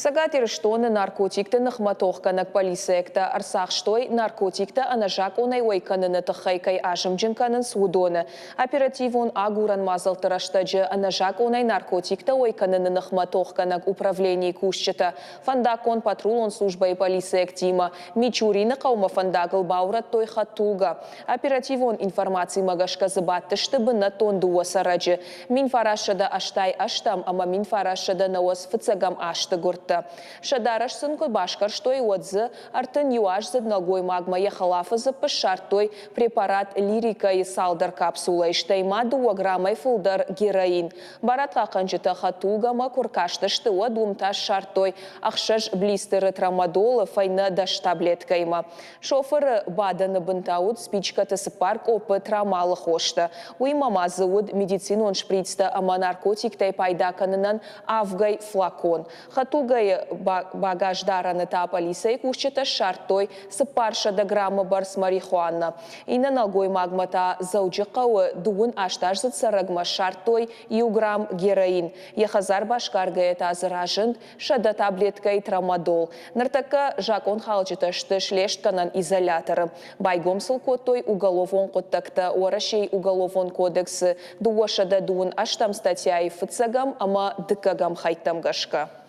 Цӕгат Ирыстоны наркотикты ныхмӕ тохгӕнӕг полицейӕгтӕ ӕрцахстой, наркотиктӕ ӕнӕзакъонӕй уӕй кӕныны тыххӕй кӕй азымджын кӕнынц, уыдоны. Оперативон агурӕн мадзӕлтты рӕстӕджы ӕнӕзакъонӕй наркотиктӕ уӕй кӕныны ныхмӕ тохгӕнӕг управленийы кусджытӕ фӕндаггон-патрулон службӕйы полицейӕгтимӕ Мичурины хъӕумӕ фӕндагыл баурӕдтой хӕдтулгӕ. Оперативон информацимӕ гӕсгӕ дзы бадтысты бынӕттон дыууӕ цӕрӕджы, 1988 ӕмӕ 1995 азты гуырдтӕ. Сӕ дарӕс сын куы басгӕрстой, уӕд дзы 31-аздзыд нӕлгоймагмӕ йӕ хӕлафы дзыппы ссардтой препарат лирикӕйы цалдӕр капсулӕйы, стӕй ма дыууӕ граммӕй фылдӕр героин. Барадхъахъхъӕнджытӕ хӕдтулгӕмӕ куы ркастысты, уӕд уым та ссардтой ӕхсӕз блистеры трамадолы фӕйнӕ дӕс таблеткӕимӕ. Шофыры бадӕны бын та уыд спичкӕты цыппар къоппы трамалы хостӕ. Уыимӕ ма дзы уыд медицинон шприцтӕ ӕмӕ наркотиктӕй пайда кӕнынӕн авгӕй флакон. Хӕдтулгӕйы багаждарӕны та пъӕлицӕйы кусджытӕ ссардтой 400 граммы бӕрц марихуана. Иннӕ нӕлгоймагмӕ та Дзӕуджыхъӕуы дыууын астаздзыд цӕрӕгмӕ ссардтой иу грамм героин. Йӕ хӕдзар басгаргӕйӕ та дзы разынд 100 таблеткӕйы трамадол. Ныртӕккӕ закъонхалджытӕ сты слестгӕнӕн изоляторы. Байгом сыл кодтой уголовон хъуыддӕгтӕ Уӕрӕсейы Уголовон кодексы 228 статьяйы фыццӕгӕм ӕмӕ дыккӕгӕм хӕйттӕм гӕсгӕ.